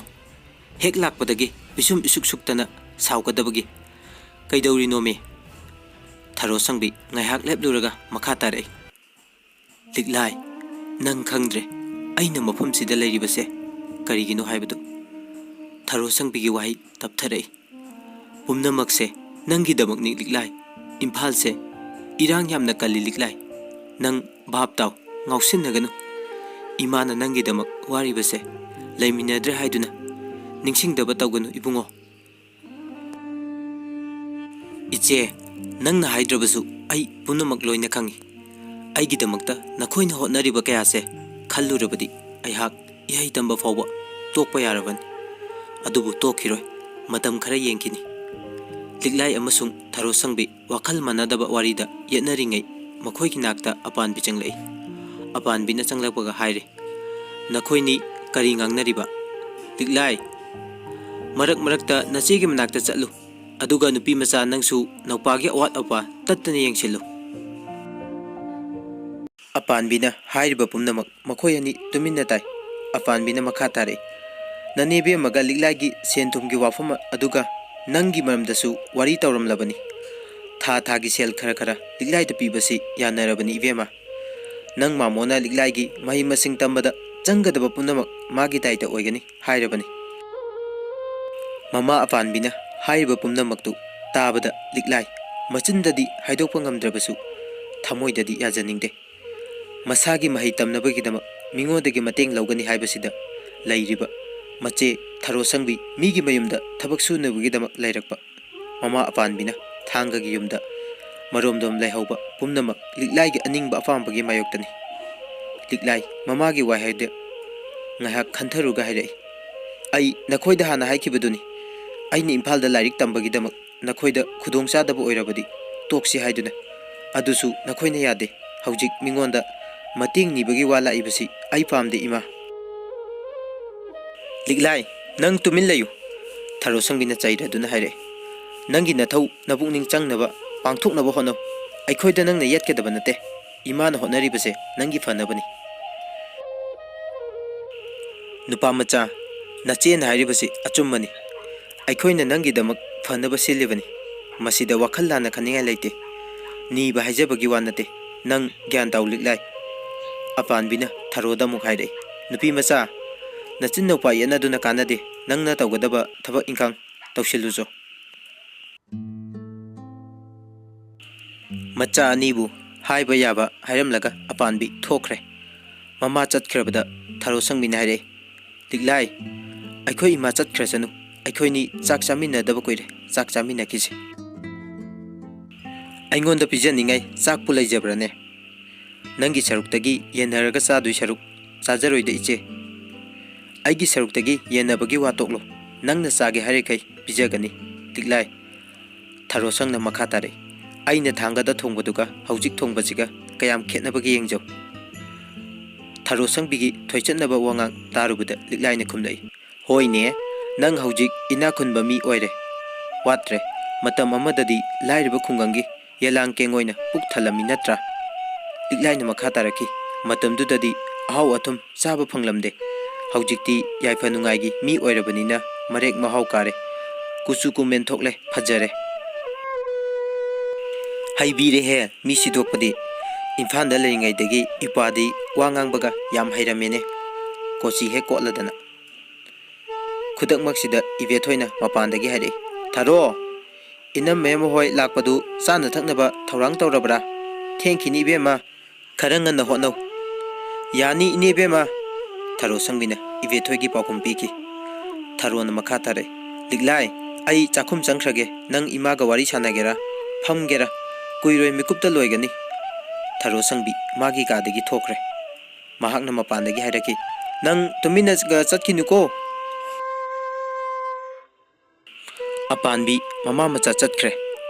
ꯍꯦꯛ ꯂꯥꯛꯄꯗꯒꯤ ꯄꯤꯁꯨꯝ ꯏꯁꯨꯛ ꯁꯨꯛꯇꯅ ꯁꯥꯎꯒꯗꯕꯒꯤ ꯀꯩꯗꯧꯔꯤꯅꯣꯃꯤ? ꯊꯔꯣ ꯁꯪꯕꯤ ꯉꯥꯏꯍꯥꯛ ꯂꯦꯞꯂꯨꯔꯒ ꯃꯈꯥ ꯇꯥꯔꯛꯏ꯫ ꯂꯤꯛꯂꯥꯏ, ꯅꯪ ꯈꯪꯗ꯭ꯔꯦ ꯑꯩꯅ ꯃꯐꯝꯁꯤꯗ ꯂꯩꯔꯤꯕꯁꯦ ꯀꯔꯤꯒꯤꯅꯣ ꯍꯥꯏꯕꯗꯨ꯫ ꯊꯔꯣ ꯁꯪꯕꯤꯒꯤ ꯋꯥꯍꯩ ꯇꯞꯊꯔꯛꯏ꯫ ꯄꯨꯝꯅꯃꯛꯁꯦ ꯅꯪꯒꯤꯗꯃꯛꯅꯤ ꯂꯤꯛꯂꯥꯏ꯫ ꯏꯝꯐꯥꯜꯁꯦ ꯏꯔꯥꯡ ꯌꯥꯝꯅ ꯀꯜꯂꯤ ꯂꯤꯛꯂꯥꯏ꯫ ꯅꯪ ꯚꯥꯞ ꯇꯥꯎ, ꯉꯥꯎꯁꯤꯟꯅꯒꯅꯨ꯫ ꯏꯃꯥꯅ ꯅꯪꯒꯤꯗꯃꯛ ꯋꯥꯔꯤꯕꯁꯦ ꯂꯩꯃꯤꯟꯅꯗ꯭ꯔꯦ ꯍꯥꯏꯗꯨꯅ ꯅꯤꯡꯁꯤꯡꯗꯕ ꯇꯧꯒꯅꯨ ꯏꯕꯨꯡꯉꯣ꯫ ꯏꯆꯦ, ꯅꯪꯅ ꯍꯥꯏꯗ꯭ꯔꯕꯁꯨ ꯑꯩ ꯄꯨꯝꯅꯃꯛ ꯂꯣꯏꯅ ꯈꯪꯏ꯫ ꯑꯩꯒꯤꯗꯃꯛꯇ ꯅꯈꯣꯏꯅ ꯍꯣꯠꯅꯔꯤꯕ ꯀꯌꯥꯁꯦ ꯈꯜꯂꯨꯔꯕꯗꯤ ꯑꯩꯍꯥꯛ ꯏꯍꯩ ꯇꯝꯕ ꯐꯥꯎꯕ ꯇꯣꯛꯄ ꯌꯥꯔꯕꯅꯤ꯫ ꯑꯗꯨꯕꯨ ꯇꯣꯛꯈꯤꯔꯣꯏ, ꯃꯇꯝ ꯈꯔ ꯌꯦꯡꯈꯤꯅꯤ꯫ ꯂꯤꯛꯂꯥꯏ ꯑꯃꯁꯨꯡ ꯊꯔꯣ ꯁꯪꯕꯤ ꯋꯥꯈꯜ ꯃꯥꯟꯅꯗꯕ ꯋꯥꯔꯤꯗ ꯌꯦꯠꯅꯔꯤꯉꯩ ꯃꯈꯣꯏꯒꯤ ꯅꯥꯛꯇ ꯑꯄꯥꯟꯕꯤ ꯆꯪꯂꯛꯏ꯫ ꯑꯄꯥꯟꯕꯤꯅ ꯆꯪꯂꯛꯄꯒ ꯍꯥꯏꯔꯤ, "ꯅꯈꯣꯏꯅꯤ ꯀꯔꯤ ꯉꯥꯡꯅꯔꯤꯕ? ꯂꯤꯛꯂꯥꯏ, ꯃꯔꯛ ꯃꯔꯛꯇ ꯅꯆꯦꯒꯤ ꯃꯅꯥꯛꯇ ꯆꯠꯂꯨ, ꯑꯗꯨꯒ ꯅꯨꯄꯤ ꯃꯆꯥ ꯅꯪꯁꯨ ꯅꯧꯄꯥꯒꯤ ꯑꯋꯥꯠ ꯑꯄꯥ ꯇꯠꯇꯅ ꯌꯦꯡꯁꯤꯜꯂꯨ꯫" ꯑꯄꯥꯟꯕꯤꯅ ꯍꯥꯏꯔꯤꯕ ꯄꯨꯝꯅꯃꯛ ꯃꯈꯣꯏ ꯑꯅꯤ ꯇꯨꯃꯤꯟꯅ ꯇꯥꯏ꯫ ꯑꯄꯥꯟꯕꯤꯅ ꯃꯈꯥ ꯇꯥꯔꯛꯏ, "ꯅꯅꯦ ꯕꯦꯝꯃꯒ ꯂꯤꯛꯂꯥꯏꯒꯤ ꯁꯦꯟ ꯊꯨꯝꯒꯤ ꯋꯥꯐꯝ ꯑꯗꯨꯒ ꯅꯪꯒꯤ ꯃꯔꯝꯗꯁꯨ ꯋꯥꯔꯤ ꯇꯧꯔꯝꯂꯕꯅꯤ꯫ ꯊꯥ ꯊꯥꯒꯤ ꯁꯦꯜ ꯈꯔ ꯈꯔ ꯂꯤꯛꯂꯥꯏꯗ ꯄꯤꯕꯁꯤ ꯌꯥꯅꯔꯕꯅꯤ ꯏꯕꯦꯝꯃ꯫ ꯅꯪ ꯃꯥꯃꯣꯅ ꯂꯤꯛꯂꯥꯏꯒꯤ ꯃꯍꯩ ꯃꯁꯤꯡ ꯇꯝꯕꯗ ꯆꯪꯒꯗꯕ ꯄꯨꯝꯅꯃꯛ ꯃꯥꯒꯤ ꯗꯥꯏꯇ ꯑꯣꯏꯒꯅꯤ ꯍꯥꯏꯔꯕꯅꯤ꯫" ꯃꯃꯥ ꯑꯄꯥꯟꯕꯤꯅ ꯍꯥꯏꯔꯤꯕ ꯄꯨꯝꯅꯃꯛꯇꯨ ꯇꯥꯕꯗ ꯂꯤꯛꯂꯥꯏ ꯃꯆꯤꯟꯗꯗꯤ ꯍꯥꯏꯗꯣꯛꯄ ꯉꯝꯗ꯭ꯔꯕꯁꯨ ꯊꯃꯣꯏꯗꯗꯤ ꯌꯥꯖꯅꯤꯡꯗꯦ꯫ ꯃꯁꯥꯒꯤ ꯃꯍꯩ ꯇꯝꯅꯕꯒꯤꯗꯃꯛ ꯃꯤꯉꯣꯟꯗꯒꯤ ꯃꯇꯦꯡ ꯂꯧꯒꯅꯤ ꯍꯥꯏꯕꯁꯤꯗ ꯂꯩꯔꯤꯕ ꯃꯆꯦ ꯊꯔꯣꯁꯪꯕꯤ ꯃꯤꯒꯤ ꯃꯌꯨꯝꯗ ꯊꯕꯛ ꯁꯨꯅꯕꯒꯤꯗꯃꯛ ꯂꯩꯔꯛꯄ ꯃꯃꯥ ꯑꯄꯥꯟꯕꯤꯅ ꯊꯥꯡꯒꯒꯤ ꯌꯨꯝꯗ ꯃꯔꯣꯝꯗꯣꯝ ꯂꯩꯍꯧꯕ ꯄꯨꯝꯅꯃꯛ ꯂꯤꯛꯂꯥꯏꯒꯤ ꯑꯅꯤꯡꯕ ꯑꯄꯥꯝꯕꯒꯤ ꯃꯥꯌꯣꯛꯇꯅꯤ꯫ ꯂꯤꯛꯂꯥꯏ ꯃꯃꯥꯒꯤ ꯋꯥꯍꯩꯗ ꯉꯥꯏꯍꯥꯛ ꯈꯟꯊꯔꯨꯒ ꯍꯥꯏꯔꯛꯏ, "ꯑꯩ ꯅꯈꯣꯏꯗ ꯍꯥꯟꯅ ꯍꯥꯏꯈꯤꯕꯗꯨꯅꯤ, ꯑꯩꯅ ꯏꯝꯐꯥꯜꯗ ꯂꯥꯏꯔꯤꯛ ꯇꯝꯕꯒꯤꯗꯃꯛ ꯅꯈꯣꯏꯗ ꯈꯨꯗꯣꯡꯆꯥꯗꯕ ꯑꯣꯏꯔꯕꯗꯤ ꯇꯣꯛꯁꯤ ꯍꯥꯏꯗꯨꯅ꯫ ꯑꯗꯨꯁꯨ ꯅꯈꯣꯏꯅ ꯌꯥꯗꯦ꯫ ꯍꯧꯖꯤꯛ ꯃꯤꯉꯣꯟꯗ ꯃꯇꯦꯡ ꯅꯤꯕꯒꯤ ꯋꯥ ꯂꯥꯛꯏꯕꯁꯤ ꯑꯩ ꯄꯥꯝꯗꯦ ꯏꯃꯥ꯫" "ꯂꯤꯛꯂꯥꯏ, ꯅꯪ ꯇꯨꯃꯤꯟ ꯂꯩꯌꯨ꯫ ꯊꯔꯣꯁꯪꯕꯤꯅ ꯆꯩꯔꯗꯨꯅ ꯍꯥꯏꯔꯛꯏ, "ꯅꯪꯒꯤ ꯅꯊꯧ ꯅꯕꯨꯛꯅꯤꯡ ꯆꯪꯅꯕ ꯄꯥꯡꯊꯣꯛꯅꯕ ꯍꯣꯠꯅꯧ꯫ ꯑꯩꯈꯣꯏꯗ ꯅꯪꯅ ꯌꯦꯠꯀꯗꯕ ꯅꯠꯇꯦ꯫ ꯏꯃꯥꯅ ꯍꯣꯠꯅꯔꯤꯕꯁꯦ ꯅꯪꯒꯤ ꯐꯅꯕꯅꯤ꯫" "ꯅꯨꯄꯥ ꯃꯆꯥ, ꯅꯆꯦꯅ ꯍꯥꯏꯔꯤꯕꯁꯤ ꯑꯆꯨꯝꯕꯅꯤ꯫ ꯑꯩꯈꯣꯏꯅ ꯅꯪꯒꯤꯗꯃꯛ ꯐꯅꯕ ꯁꯤꯜꯂꯤꯕꯅꯤ꯫ ꯃꯁꯤꯗ ꯋꯥꯈꯜ ꯂꯥꯟꯅ ꯈꯟꯅꯤꯡꯉꯥꯏ ꯂꯩꯇꯦ꯫ ꯅꯤꯕ ꯍꯥꯏꯖꯕꯒꯤ ꯋꯥ ꯅꯠꯇꯦ꯫ ꯅꯪ ꯒ꯭ꯌꯥꯟ ꯇꯥꯎ ꯂꯤꯛꯂꯥꯏ꯫" ꯑꯄꯥꯟꯕꯤꯅ ꯊꯔꯣꯗ ꯑꯃꯨꯛ ꯍꯥꯏꯔꯛꯏ, "ꯅꯨꯄꯤ ꯃꯆꯥ, ꯅꯆꯤꯟ ꯅꯧꯄꯥ ꯌꯦꯠꯅꯗꯨꯅ ꯀꯥꯟꯅꯗꯦ꯫ ꯅꯪꯅ ꯇꯧꯒꯗꯕ ꯊꯕꯛ ꯏꯪꯈꯥꯡ ꯇꯧꯁꯤꯜꯂꯨꯆꯣ꯫" ꯃꯆꯥ ꯑꯅꯤꯕꯨ ꯍꯥꯏꯕ ꯌꯥꯕ ꯍꯥꯏꯔꯝꯂꯒ ꯑꯄꯥꯟꯕꯤ ꯊꯣꯛꯈ꯭ꯔꯦ꯫ ꯃꯃꯥ ꯆꯠꯈ꯭ꯔꯕꯗ ꯊꯔꯣ ꯁꯪꯕꯤꯅ ꯍꯥꯏꯔꯛꯏ, "ꯂꯤꯛꯂꯥꯏ, ꯑꯩꯈꯣꯏ ꯏꯃꯥ ꯆꯠꯈ꯭ꯔꯁꯅꯨ꯫ ꯑꯩꯈꯣꯏꯅꯤ ꯆꯥꯛ ꯆꯥꯃꯤꯟꯅꯗꯕ ꯀꯨꯏꯔꯦ꯫ ꯆꯥꯛ ꯆꯥꯃꯤꯟꯅꯈꯤꯁꯦ꯫ ꯑꯩꯉꯣꯟꯗ ꯄꯤꯖꯅꯤꯡꯉꯥꯏ ꯆꯥꯛꯄꯨ ꯂꯩꯖꯕ꯭ꯔꯅꯦ? ꯅꯪꯒꯤ ꯁꯔꯨꯛꯇꯒꯤ ꯌꯦꯟꯅꯔꯒ ꯆꯥꯗꯣꯏ ꯁꯔꯨꯛ ꯆꯥꯖꯔꯣꯏꯗ ꯏꯆꯦ꯫ ꯑꯩꯒꯤ ꯁꯔꯨꯛꯇꯒꯤ ꯌꯦꯟꯅꯕꯒꯤ ꯋꯥ ꯇꯣꯛꯂꯣ꯫ ꯅꯪꯅ ꯆꯥꯒꯦ ꯍꯥꯏꯔꯤꯈꯩ ꯄꯤꯖꯒꯅꯤ, ꯂꯤꯛꯂꯥꯏ꯫" ꯊꯔꯣꯁꯪꯅ ꯃꯈꯥ ꯇꯥꯔꯛꯏ, "ꯑꯩꯅ ꯊꯥꯡꯒꯗ ꯊꯣꯡꯕꯗꯨꯒ ꯍꯧꯖꯤꯛ ꯊꯣꯡꯕꯁꯤꯒ ꯀꯌꯥꯝ ꯈꯦꯠꯅꯕꯒꯦ ꯌꯦꯡꯖꯧ꯫" ꯊꯔꯣꯁꯪꯕꯤꯒꯤ ꯊꯣꯏꯆꯠꯅꯕ ꯋꯥꯉꯥꯡ ꯇꯥꯔꯨꯕꯗ ꯂꯤꯛꯂꯥꯏꯅ ꯈꯨꯝꯂꯛꯏ, "ꯍꯣꯏꯅꯦ, ꯅꯪ ꯍꯧꯖꯤꯛ ꯏꯅꯥꯛ ꯈꯨꯟꯕ ꯃꯤ ꯑꯣꯏꯔꯦ꯫ ꯋꯥꯠꯇ꯭ꯔꯦ꯫ ꯃꯇꯝ ꯑꯃꯗꯗꯤ ꯂꯥꯏꯔꯕ ꯈꯨꯡꯒꯪꯒꯤ ꯌꯦꯂꯥꯡ ꯀꯦꯡ ꯑꯣꯏꯅ ꯄꯨꯛ ꯊꯜꯂꯝꯃꯤ ꯅꯠꯇ꯭ꯔꯥ?" ꯂꯤꯛꯂꯥꯏꯅ ꯃꯈꯥ ꯇꯥꯔꯛꯈꯤ, "ꯃꯇꯝꯗꯨꯗꯗꯤ ꯑꯍꯥꯎ ꯑꯊꯨꯝ ꯆꯥꯕ ꯐꯪꯂꯝꯗꯦ꯫ ꯍꯧꯖꯤꯛꯇꯤ ꯌꯥꯏꯐ ꯅꯨꯡꯉꯥꯏꯒꯤ ꯃꯤ ꯑꯣꯏꯔꯕꯅꯤꯅ ꯃꯔꯦꯛ ꯃꯍꯥꯎ ꯀꯥꯔꯦ꯫ ꯀꯨꯆꯨ ꯀꯨꯃꯦꯟ ꯊꯣꯛꯂꯦ, ꯐꯖꯔꯦ꯫" "ꯍꯩꯕꯤꯔꯦꯍꯦ, ꯃꯤ ꯁꯤꯗꯣꯛꯄꯗꯤ꯫ ꯏꯝꯐꯥꯜꯗ ꯂꯩꯔꯤꯉꯩꯗꯒꯤ ꯏꯄꯥꯗꯤ ꯋꯥ ꯉꯥꯡꯕꯒ ꯌꯥꯝ ꯍꯩꯔꯝꯃꯦꯅꯦ꯫" ꯀꯣꯆꯤ ꯍꯦꯛ ꯀꯣꯠꯂꯗꯅ꯫ ꯈꯨꯗꯛꯃꯛꯁꯤꯗ ꯏꯕꯦꯊꯣꯏꯅ ꯃꯄꯥꯟꯗꯒꯤ ꯍꯥꯏꯔꯛꯏ, "ꯊꯔꯣ, ꯏꯅꯝꯃ ꯍꯣꯏ ꯂꯥꯛꯄꯗꯨ ꯆꯥꯅ ꯊꯛꯅꯕ ꯊꯧꯔꯥꯡ ꯇꯧꯔꯕ꯭ꯔꯥ? ꯊꯦꯡꯈꯤꯅꯤ ꯏꯕꯦꯝꯃ, ꯈꯔ ꯉꯟꯅ ꯍꯣꯠꯅꯧ꯫" "ꯌꯥꯅꯤ ꯏꯅꯦ ꯏꯕꯦꯝꯃ꯫" ꯊꯔꯣ ꯁꯪꯕꯤꯅ ꯏꯕꯦꯊꯣꯏꯒꯤ ꯄꯥꯎꯈꯨꯝ ꯄꯤꯈꯤ꯫ ꯊꯔꯣꯅ ꯃꯈꯥ ꯇꯥꯔꯛꯏ, "ꯂꯤꯛꯂꯥꯏ, ꯑꯩ ꯆꯥꯛꯈꯨꯝ ꯆꯪꯈ꯭ꯔꯒꯦ꯫ ꯅꯪ ꯏꯃꯥꯒ ꯋꯥꯔꯤ ꯁꯥꯟꯅꯒꯦꯔꯥ? ꯐꯝꯒꯦꯔꯥ? ꯀꯨꯏꯔꯣꯏ, ꯃꯤꯀꯨꯞꯇ ꯂꯣꯏꯒꯅꯤ꯫" ꯊꯔꯣ ꯁꯪꯕꯤ ꯃꯥꯒꯤ ꯀꯥꯗꯒꯤ ꯊꯣꯛꯈ꯭ꯔꯦ꯫ ꯃꯍꯥꯛꯅ ꯃꯄꯥꯟꯗꯒꯤ ꯍꯥꯏꯔꯛꯈꯤ, "ꯅꯪ ꯇꯨꯃꯤꯟꯅ ꯆꯠꯈꯤꯅꯨꯀꯣ꯫" ꯑꯄꯥꯟꯕꯤ ꯃꯃꯥ ꯃꯆꯥ ꯆꯠꯈ꯭ꯔꯦ꯫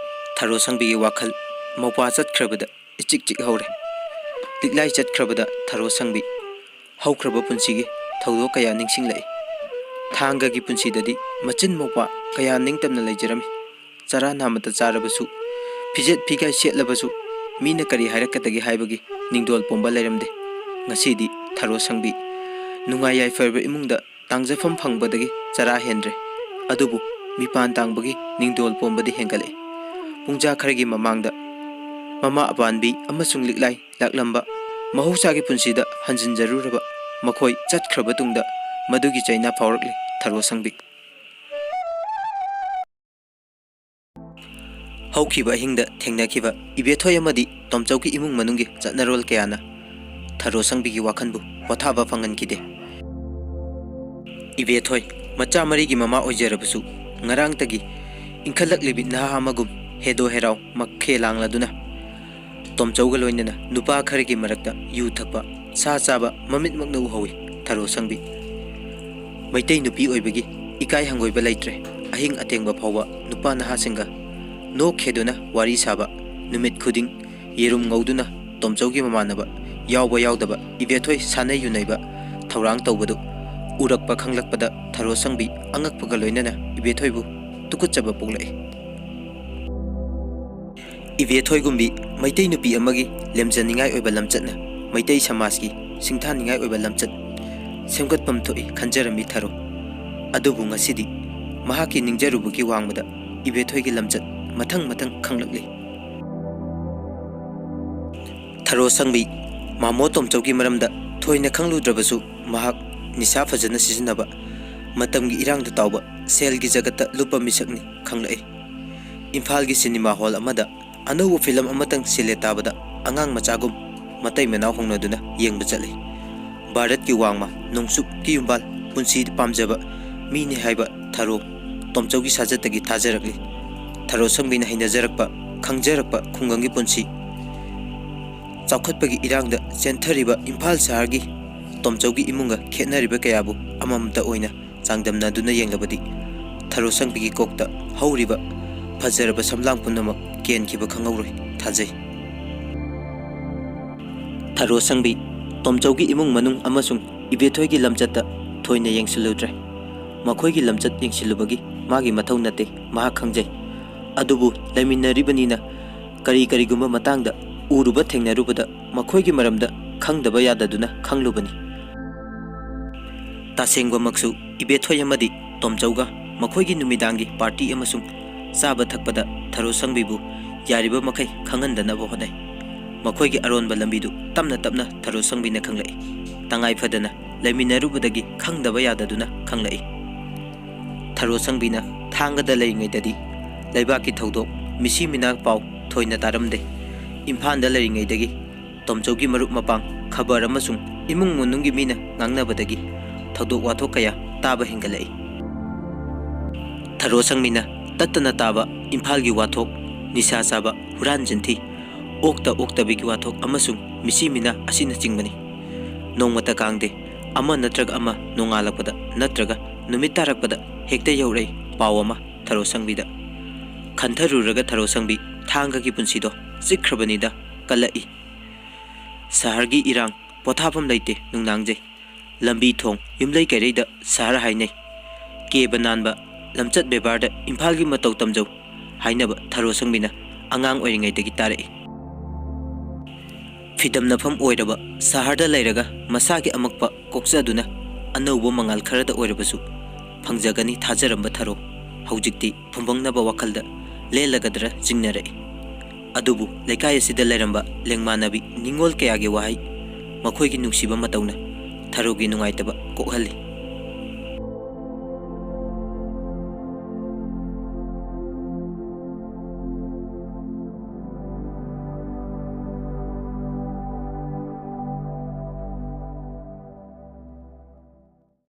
ꯊꯔꯣ ꯁꯪꯕꯤꯒꯤ ꯋꯥꯈꯜ ꯃꯧꯄ꯭ꯋꯥ ꯆꯠꯈ꯭ꯔꯕꯗ ꯏꯆꯤꯛ ꯆꯤꯛ ꯍꯧꯔꯦ꯫ ꯂꯤꯛꯂꯥꯏ ꯆꯠꯈ꯭ꯔꯕꯗ ꯊꯔꯣ ꯁꯪꯕꯤ ꯍꯧꯈ꯭ꯔꯕ ꯄꯨꯟꯁꯤꯒꯤ ꯊꯧꯗꯣꯛ ꯀꯌꯥ ꯅꯤꯡꯁꯤꯡꯂꯛꯏ꯫ ꯊꯥꯡꯒꯒꯤ ꯄꯨꯟꯁꯤꯗꯗꯤ ꯃꯆꯤꯟ ꯃꯧꯄꯥ ꯀꯌꯥ ꯅꯤꯡꯇꯝꯅ ꯂꯩꯖꯔꯝꯃꯤ꯫ ꯆꯔꯥ ꯅꯥꯝꯃꯇ ꯆꯥꯔꯕꯁꯨ, ꯐꯤꯖꯦꯠ ꯐꯤꯒꯥꯏ ꯁꯦꯠꯂꯕꯁꯨ, ꯃꯤꯅ ꯀꯔꯤ ꯍꯥꯏꯔꯛꯀꯗꯒꯦ ꯍꯥꯏꯕꯒꯤ ꯅꯤꯡꯗꯣꯜ ꯄꯣꯝꯕ ꯂꯩꯔꯝꯗꯦ꯫ ꯉꯁꯤꯗꯤ ꯊꯔꯣ ꯁꯪꯕꯤ ꯅꯨꯡꯉꯥꯏ ꯌꯥꯏꯐꯔꯕ ꯏꯃꯨꯡꯗ ꯇꯥꯡꯖꯐꯝ ꯐꯪꯕꯗꯒꯤ ꯆꯔꯥ ꯍꯦꯟꯗ꯭ꯔꯦ꯫ ꯑꯗꯨꯕꯨ ꯃꯤꯄꯥꯟ ꯇꯥꯡꯕꯒꯤ ꯅꯤꯡꯗꯣꯜ ꯄꯣꯝꯕꯗꯤ ꯍꯦꯟꯒꯠꯂꯛꯏ꯫ ꯄꯨꯡꯖꯥ ꯈꯔꯒꯤ ꯃꯃꯥꯡꯗ ꯃꯃꯥ ꯑꯄꯥꯟꯕꯤ ꯑꯃꯁꯨꯡ ꯂꯤꯛꯂꯥꯏ ꯂꯥꯛꯂꯝꯕ, ꯃꯍꯧꯁꯥꯒꯤ ꯄꯨꯟꯁꯤꯗ ꯍꯟꯖꯤꯟꯖꯔꯨꯔꯕ ꯃꯈꯣꯏ ꯆꯠꯈ꯭ꯔꯕ ꯇꯨꯡꯗ ꯃꯗꯨꯒꯤ ꯆꯩꯅꯥ ꯐꯥꯎꯔꯛꯂꯤ ꯊꯔꯣ ꯁꯪꯕꯤ꯫ ꯍꯧꯈꯤꯕ ꯑꯍꯤꯡꯗ ꯊꯦꯡꯅꯈꯤꯕ ꯏꯕꯦꯊꯣꯏ ꯑꯃꯗꯤ ꯇꯣꯝꯆꯧꯒꯤ ꯏꯃꯨꯡ ꯃꯅꯨꯡꯒꯤ ꯆꯠꯅꯔꯣꯜ ꯀꯌꯥꯅ ꯊꯔꯣ ꯁꯪꯕꯤꯒꯤ ꯋꯥꯈꯜꯕꯨ ꯄꯣꯊꯥꯕ ꯐꯪꯍꯟꯈꯤꯗꯦ꯫ ꯏꯕꯦꯊꯣꯏ ꯃꯆꯥ ꯃꯔꯤꯒꯤ ꯃꯃꯥ ꯑꯣꯏꯖꯔꯕꯁꯨ, ꯉꯔꯥꯡꯇꯒꯤ ꯏꯟꯈꯠꯂꯛꯂꯤꯕꯤ ꯅꯍꯥ ꯑꯃꯒꯨꯝ ꯍꯦꯗꯣ ꯍꯦꯔꯥꯎ ꯃꯈꯦ ꯂꯥꯡꯂꯗꯨꯅ ꯇꯣꯝꯆꯧꯒ ꯂꯣꯏꯅꯅ ꯅꯨꯄꯥ ꯈꯔꯒꯤ ꯃꯔꯛꯇ ꯌꯨ ꯊꯛꯄ, ꯁꯥ ꯆꯥꯕ ꯃꯃꯤꯠꯃꯛꯅ ꯎꯍꯧꯏ ꯊꯔꯣ ꯁꯪꯕꯤ꯫ ꯃꯩꯇꯩ ꯅꯨꯄꯤ ꯑꯣꯏꯕꯒꯤ ꯏꯀꯥꯏ ꯍꯪꯒꯣꯏꯕ ꯂꯩꯇ꯭ꯔꯦ꯫ ꯑꯍꯤꯡ ꯑꯇꯦꯡꯕ ꯐꯥꯎꯕ ꯅꯨꯄꯥ ꯅꯍꯥꯁꯤꯡꯒ ꯅꯣꯛ ꯈꯦꯗꯨꯅ ꯋꯥꯔꯤ ꯁꯥꯕ, ꯅꯨꯃꯤꯠ ꯈꯨꯗꯤꯡ ꯌꯦꯔꯨꯝ ꯉꯧꯗꯨꯅ ꯇꯣꯝꯆꯧꯒꯤ ꯃꯃꯥꯟꯅꯕ ꯌꯥꯎꯕ ꯌꯥꯎꯗꯕ ꯏꯕꯦꯊꯣꯏ ꯁꯥꯟꯅꯩ ꯌꯨꯅꯩꯕ ꯊꯧꯔꯥꯡ ꯇꯧꯕꯗꯨ ꯎꯔꯛꯄ ꯈꯪꯂꯛꯄꯗ ꯊꯔꯣ ꯁꯪꯕꯤ ꯑꯉꯛꯄꯒ ꯂꯣꯏꯅꯅ ꯏꯕꯦꯊꯣꯏꯕꯨ ꯇꯨꯀꯠꯆꯕ ꯄꯣꯛꯂꯛꯏ꯫ ꯏꯕꯦꯊꯣꯏꯒꯨꯝꯕꯤ ꯃꯩꯇꯩ ꯅꯨꯄꯤ ꯑꯃꯒꯤ ꯂꯦꯝꯖꯅꯤꯡꯉꯥꯏ ꯑꯣꯏꯕ ꯂꯝꯆꯠꯅ ꯃꯩꯇꯩ ꯁꯃꯥꯖꯀꯤ ꯁꯤꯡꯊꯥꯅꯤꯡꯉꯥꯏ ꯑꯣꯏꯕ ꯂꯝꯆꯠ ꯁꯦꯝꯒꯠꯐꯝ ꯊꯣꯛꯏ ꯈꯟꯖꯔꯝꯃꯤ ꯊꯔꯣ꯫ ꯑꯗꯨꯕꯨ ꯉꯁꯤꯗꯤ ꯃꯍꯥꯛꯀꯤ ꯅꯤꯡꯖꯔꯨꯕꯒꯤ ꯋꯥꯡꯃꯗ ꯏꯕꯦꯊꯣꯏꯒꯤ ꯂꯝꯆꯠ ꯃꯊꯪ ꯃꯊꯪ ꯈꯪꯂꯛꯂꯤ꯫ ꯊꯔꯣ ꯁꯪꯕꯤ ꯃꯥꯃꯣ ꯇꯣꯝꯆꯧꯒꯤ ꯃꯔꯝꯗ ꯊꯣꯏꯅ ꯈꯪꯂꯨꯗ꯭ꯔꯕꯁꯨ, ꯃꯍꯥꯛ ꯅꯤꯁꯥ ꯐꯖꯅ ꯁꯤꯖꯤꯟꯅꯕ, ꯃꯇꯝꯒꯤ ꯏꯔꯥꯡꯗ ꯇꯥꯎꯕ, ꯁꯦꯜꯒꯤ ꯖꯒꯠꯇ ꯂꯨꯞꯄ ꯃꯤꯁꯛꯅꯤ ꯈꯪꯂꯛꯏ꯫ ꯏꯝꯐꯥꯜꯒꯤ ꯁꯤꯅꯦꯃꯥ ꯍꯣꯜ ꯑꯃꯗ ꯑꯅꯧꯕ ꯐꯤꯂꯝ ꯑꯃꯇꯪ ꯁꯤꯜꯂꯦ ꯇꯥꯕꯗ ꯑꯉꯥꯡ ꯃꯆꯥꯒꯨꯝ ꯃꯇꯩ ꯃꯅꯥꯎ ꯍꯧꯅꯗꯨꯅ ꯌꯦꯡꯕ ꯆꯠꯂꯤ꯫ ꯚꯥꯔꯠꯀꯤ ꯋꯥꯡꯃ, ꯅꯣꯡꯆꯨꯞꯀꯤ ꯌꯨꯝꯕꯥꯜ, ꯄꯨꯟꯁꯤ ꯄꯥꯝꯖꯕ ꯃꯤꯅꯤ ꯍꯥꯏꯕ ꯊꯔꯣ ꯇꯣꯝꯆꯧꯒꯤ ꯁꯥꯖꯠꯇꯒꯤ ꯊꯥꯖꯔꯛꯂꯤ꯫ ꯊꯔꯣ ꯁꯪꯕꯤꯅ ꯍꯩꯅꯖꯔꯛꯄ, ꯈꯪꯖꯔꯛꯄ ꯈꯨꯡꯒꯪꯒꯤ ꯄꯨꯟꯁꯤ, ꯆꯥꯎꯈꯠꯄꯒꯤ ꯏꯔꯥꯡꯗ ꯆꯦꯟꯊꯔꯤꯕ ꯏꯝꯐꯥꯜ ꯁꯍꯔꯒꯤ ꯇꯣꯝꯆꯧꯒꯤ ꯏꯃꯨꯡꯒ ꯈꯦꯠꯅꯔꯤꯕ ꯀꯌꯥꯕꯨ ꯑꯃꯃꯝꯇ ꯑꯣꯏꯅ ꯆꯥꯡꯗꯝꯅꯗꯨꯅ ꯌꯦꯡꯂꯕꯗꯤ, ꯊꯔꯣ ꯁꯪꯕꯤꯒꯤ ꯀꯣꯛꯇ ꯍꯧꯔꯤꯕ ꯐꯖꯔꯕ ꯁꯝꯂꯥꯡ ꯄꯨꯝꯅꯃꯛ ꯀꯦꯟꯈꯤꯕ ꯈꯪꯍꯧꯔꯣꯏ ꯊꯥꯖꯩ꯫ ꯊꯔꯣ ꯁꯪꯕꯤ ꯇꯣꯝꯆꯧꯒꯤ ꯏꯃꯨꯡ ꯃꯅꯨꯡ ꯑꯃꯁꯨꯡ ꯏꯕꯦꯊꯣꯏꯒꯤ ꯂꯝꯆꯠꯇ ꯊꯣꯏꯅ ꯌꯦꯡꯁꯤꯜꯂꯨꯗ꯭ꯔꯦ꯫ ꯃꯈꯣꯏꯒꯤ ꯂꯝꯆꯠ ꯌꯦꯡꯁꯤꯜꯂꯨꯕꯒꯤ ꯃꯥꯒꯤ ꯃꯊꯧ ꯅꯠꯇꯦ, ꯃꯍꯥꯛ ꯈꯪꯖꯩ꯫ ꯑꯗꯨꯕꯨ ꯂꯩꯃꯤꯟꯅꯔꯤꯕꯅꯤꯅ ꯀꯔꯤ ꯀꯔꯤꯒꯨꯝꯕ ꯃꯇꯥꯡꯗ ꯎꯔꯨꯕ ꯊꯦꯡꯅꯔꯨꯕꯗ ꯃꯈꯣꯏꯒꯤ ꯃꯔꯝꯗ ꯈꯪꯗꯕ ꯌꯥꯗꯗꯨꯅ ꯈꯪꯂꯨꯕꯅꯤ꯫ ꯇꯁꯦꯡꯕꯃꯛꯁꯨ ꯏꯕꯦꯊꯣꯏ ꯑꯃꯗꯤ ꯇꯣꯝꯆꯧꯒ ꯃꯈꯣꯏꯒꯤ ꯅꯨꯃꯤꯗꯥꯡꯒꯤ ꯄꯥꯔꯇꯤ ꯑꯃꯁꯨꯡ ꯆꯥꯕ ꯊꯛꯄꯗ ꯊꯔꯣꯁꯪꯕꯤꯕꯨ ꯌꯥꯔꯤꯕ ꯃꯈꯩ ꯈꯪꯍꯟꯗꯅꯕ ꯍꯣꯠꯅꯩ꯫ ꯃꯈꯣꯏꯒꯤ ꯑꯔꯣꯟꯕ ꯂꯝꯕꯤꯗꯨ ꯇꯞꯅ ꯇꯞꯅ ꯊꯔꯣꯁꯪꯕꯤꯅ ꯈꯪꯂꯛꯏ꯫ ꯇꯉꯥꯏ ꯐꯗꯅ ꯂꯩꯃꯤꯟꯅꯔꯨꯕꯗꯒꯤ ꯈꯪꯗꯕ ꯌꯥꯗꯗꯨꯅ ꯈꯪꯂꯛꯏ꯫ ꯊꯔꯣꯁꯪꯕꯤꯅ ꯊꯥꯡꯒꯗ ꯂꯩꯔꯤꯉꯩꯗꯗꯤ ꯂꯩꯕꯥꯛꯀꯤ ꯊꯧꯗꯣꯛ, ꯃꯤꯁꯤ ꯃꯤꯅꯥ ꯄꯥꯎ ꯊꯣꯏꯅ ꯇꯥꯔꯝꯗꯦ꯫ ꯏꯝꯐꯥꯜꯗ ꯂꯩꯔꯤꯉꯩꯗꯒꯤ ꯇꯣꯝꯆꯧꯒꯤ ꯃꯔꯨꯞ ꯃꯄꯥꯡ, ꯈꯕꯔ ꯑꯃꯁꯨꯡ ꯏꯃꯨꯡ ꯃꯅꯨꯡꯒꯤ ꯃꯤꯅ ꯉꯥꯡꯅꯕꯗꯒꯤ ꯊꯧꯗꯣꯛ ꯋꯥꯊꯣꯛ ꯀꯌꯥ ꯇꯥꯕ ꯍꯦꯟꯒꯠꯂꯛꯏ꯫ ꯊꯔꯣꯁꯪꯕꯤꯅ ꯇꯠꯇꯅ ꯇꯥꯕ ꯏꯝꯐꯥꯜꯒꯤ ꯋꯥꯊꯣꯛ, ꯅꯤꯁꯥ ꯆꯥꯕ, ꯍꯨꯔꯥꯟ ꯆꯤꯟꯊꯤ, ꯑꯣꯛꯇ ꯑꯣꯛꯇꯕꯤꯒꯤ ꯋꯥꯊꯣꯛ ꯑꯃꯁꯨꯡ ꯃꯤꯁꯤ ꯃꯤꯅꯥ ꯑꯁꯤꯅꯆꯤꯡꯕꯅꯤ꯫ ꯅꯣꯡꯃꯇ ꯀꯥꯡꯗꯦ, ꯑꯃ ꯅꯠꯇ꯭ꯔꯒ ꯑꯃ ꯅꯣꯡꯉꯥꯜꯂꯛꯄꯗ ꯅꯠꯇ꯭ꯔꯒ ꯅꯨꯃꯤꯠ ꯇꯥꯔꯛꯄꯗ ꯍꯦꯛꯇ ꯌꯧꯔꯛꯏ ꯄꯥꯎ ꯑꯃ ꯊꯔꯣꯁꯪꯕꯤꯗ꯫ ꯈꯟꯊꯔꯨꯔꯒ ꯊꯔꯣꯁꯪꯕꯤ ꯊꯥꯡꯒꯒꯤ ꯄꯨꯟꯁꯤꯗꯣ ꯆꯤꯛꯈ꯭ꯔꯕꯅꯤꯗ, ꯀꯜꯂꯛꯏ꯫ ꯁꯍꯔꯒꯤ ꯏꯔꯥꯡ, ꯄꯣꯊꯥꯐꯝ ꯂꯩꯇꯦ ꯅꯨꯡꯅꯥꯡꯖꯩ꯫ ꯂꯝꯕꯤ ꯊꯣꯡ, ꯌꯨꯝꯂꯩ ꯀꯩꯔꯩꯗ ꯁꯍꯔ ꯍꯥꯏꯅꯩ꯫ ꯀꯦꯕ ꯅꯥꯟꯕ, ꯂꯝꯆꯠ ꯕꯦꯕꯥꯔꯗ ꯏꯝꯐꯥꯜꯒꯤ ꯃꯇꯧ ꯇꯝꯖꯧ ꯍꯥꯏꯅꯕ ꯊꯔꯣꯁꯪꯕꯤꯅ ꯑꯉꯥꯡ ꯑꯣꯏꯔꯤꯉꯩꯗꯒꯤ ꯇꯥꯔꯛꯏ꯫ ꯐꯤꯗꯝꯅꯐꯝ ꯑꯣꯏꯔꯕ ꯁꯍꯔꯗ ꯂꯩꯔꯒ ꯃꯁꯥꯒꯤ ꯑꯃꯛꯄ ꯀꯣꯛꯆꯗꯨꯅ ꯑꯅꯧꯕ ꯃꯉꯥꯜ ꯈꯔꯗ ꯑꯣꯏꯔꯕꯁꯨ ꯐꯪꯖꯒꯅꯤ ꯊꯥꯖꯔꯝꯕ ꯊꯔꯣ ꯍꯧꯖꯤꯛꯇꯤ ꯐꯨꯝꯕꯪꯅꯕ ꯋꯥꯈꯜꯗ ꯂꯦꯜꯂꯒꯗ꯭ꯔ ꯆꯤꯡꯅꯔꯛꯏ꯫ ꯑꯗꯨꯕꯨ ꯂꯩꯀꯥꯏ ꯑꯁꯤꯗ ꯂꯩꯔꯝꯕ ꯂꯦꯡꯃꯥꯟꯅꯕꯤ ꯅꯤꯡꯉꯣꯜ ꯀꯌꯥꯒꯤ ꯋꯥꯍꯩ ꯃꯈꯣꯏꯒꯤ ꯅꯨꯡꯁꯤꯕ ꯃꯇꯧꯅ ꯊꯔꯣꯒꯤ ꯅꯨꯡꯉꯥꯏꯇꯕ ꯀꯣꯛꯍꯜꯂꯤ꯫